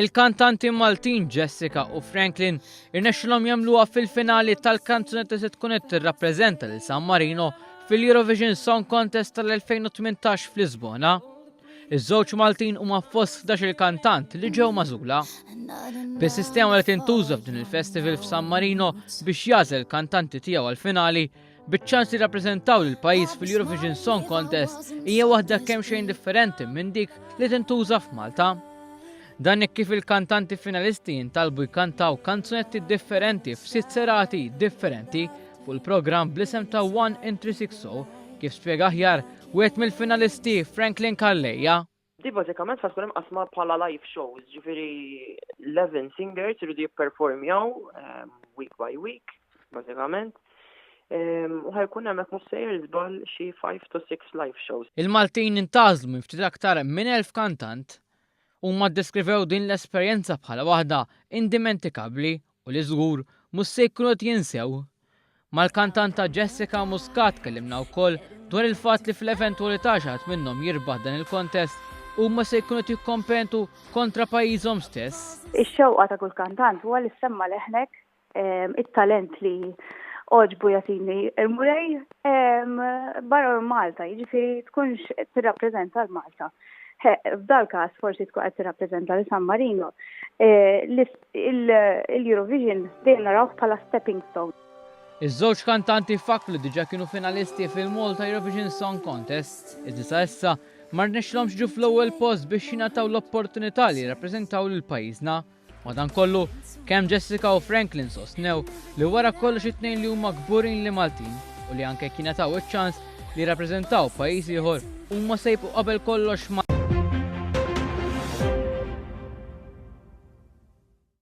Il-kantanti Maltin Jessica u Franklin irnexxilhom jagħmluha fil-finali tal-kanzunetta se tkun qed tirrappreżenta lil San Marino fil-Eurovision Song Contest tal-2018 f'Lisbona. Iż-żewġ Maltin huma fost 11-il kantant li ġew magħżula. Bis-sistema li tintuża f'din il-festival f'San Marino biex jagħżel kantanti tiegħu għall-finali, biċ-ċans li jirrappreżentaw lil pajjiż fil-Eurovision Song Contest hija waħda kemm xejn differenti minn dik li tintuża f'Malta. Dan hekk kif il-kantanti finalisti jintalbu jkantaw kanzunetti differenti f'sitt serati differenti fuq il-programm bl-isem ta' One in 360 kif spjega aħjar wieħed mill-finalisti Franklin Calleja. Di bażikament ħa tkun imqassma bħala live shows, ġifieri 11 singers iridu jipperformjaw ehm, week by week, bażikament. Ehm, u ħajkun hemm hekk mhux sejjer żball xi 5 to 6 live shows. Il-Maltin intgħażlu minn ftit aktar minn 1000 kantant. Huma ddeskrivew din l-esperjenza bħala waħda indimentikabbli u li żgur mhux se jkunu qed jinsew. Mal-kantanta Jessica Muscat tkellimna wkoll dwar il-fatt li fl-eventwalità xi ħadd minnhom jirbaħ dan il-kontest, huma se jkunu qed jikkompetu kontra pajjiżhom stess. Ix-xewqa ta' kull kantant huwa li ssemma' leħnek, it-talent li għoġbu jagħtini l-Mulej barra minn Malta, jiġifieri tkunx tirrappreżenta 'l Malta. F'dal-każ forsi tkun qed tirrappreżenta lil San Marino. Il-Eurovision dejjem narawh bħala stepping stone. Iż-żewġ kantanti fakkru li diġà kienu finalisti fil-Malta Eurovision Song Contest, iżda sa issa ma rnexxilhomx jiġu fl-ewwel post biex jingħataw l-opportunità li jirrappreżentaw lil pajjiżna. Madankollu, kemm Jessica u Franklin sostnew li wara kollox it-tnejn li huma kburin li Maltin u li anke jekk jingħataw iċ-ċans li jirrappreżentaw pajjiż ieħor huma se jibqgħu qabel kollox Maltin.